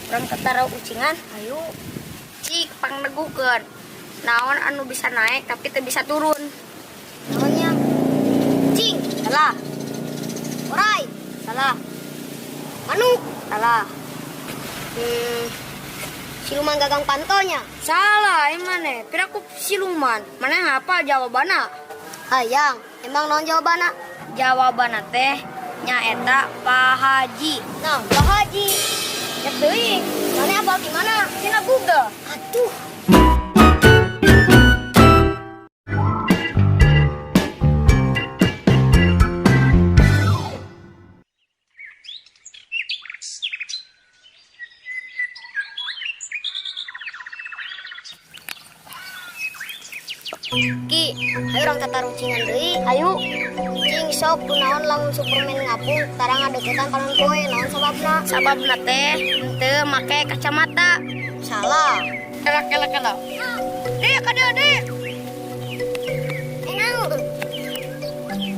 Urang tatarucingan. Ayo. Cik pangnegukeun. Naon anu bisa naik tapi teu bisa turun? Naonnya? Cing, Salah, orai, salah, manuk. Salah. Siluman gagang pantonya. Salah, emang nih. Piraku siluman. Mana apa jawabanna? Hayang, emang naon jawabanna? Jawabanna teh nyaeta Pak Haji. Nah, Pak Haji. Ya teuing. Mana apal di mana? Tina Google. Aduh. Ki, ayo urang tatarucingan deui. Ayo. Cing, sok kunaon lamun Superman ngapung tara ngadeukeutan panon poe, naon sababna? Sababna teh henteu make kacamata. Salah. Kela kela kela. Dek kada dek. Naon?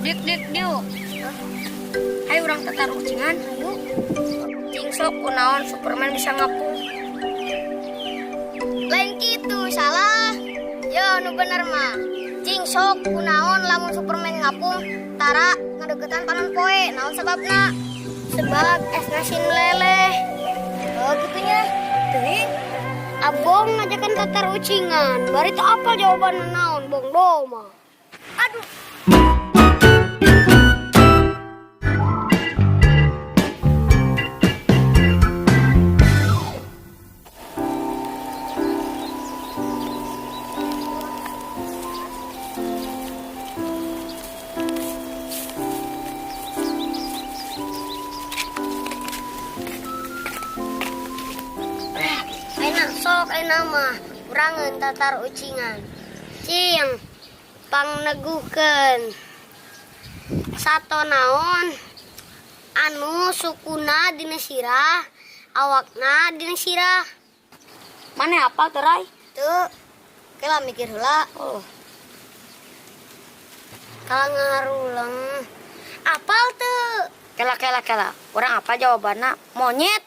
Dik dik diuk. Ayo urang tatarucingan. Ayo. Cing, sok kunaon Superman bisa ngapung? Lain kitu, salah. Yo, nu bener mah. Cing, sok kunaon lamun Superman ngapung tara ngadeukeutan panon poe, naon sababna? Sebab es nasi meleleh. Oh, gitunya. Teuing. Abong ngajakan tatarucingan. Bari teu apal jawabanna naon, bong doma. Aduh. Enak sok enak mah urangeun tatarucingan. Cing, pangneguhkeun. Sato naon anu sukuna dina sirah, awakna dina sirah? Mana apal teu, Rai? Teu. Kela mikir heula. Oh. Kala ngaruleng. Apal teu? Kela kela kela. Urang apa jawabanna? Monyet.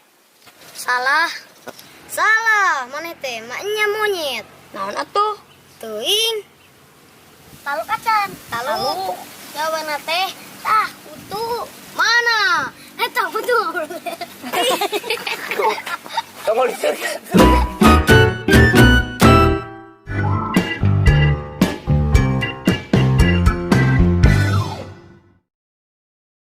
Salah. Salah, mana teh? Maknya monyet. Naon atuh? Teuing. Talu kacan. Talu. Talu. Jawabanna teh tah kutu. Mana? Eta kutu. Tunggu.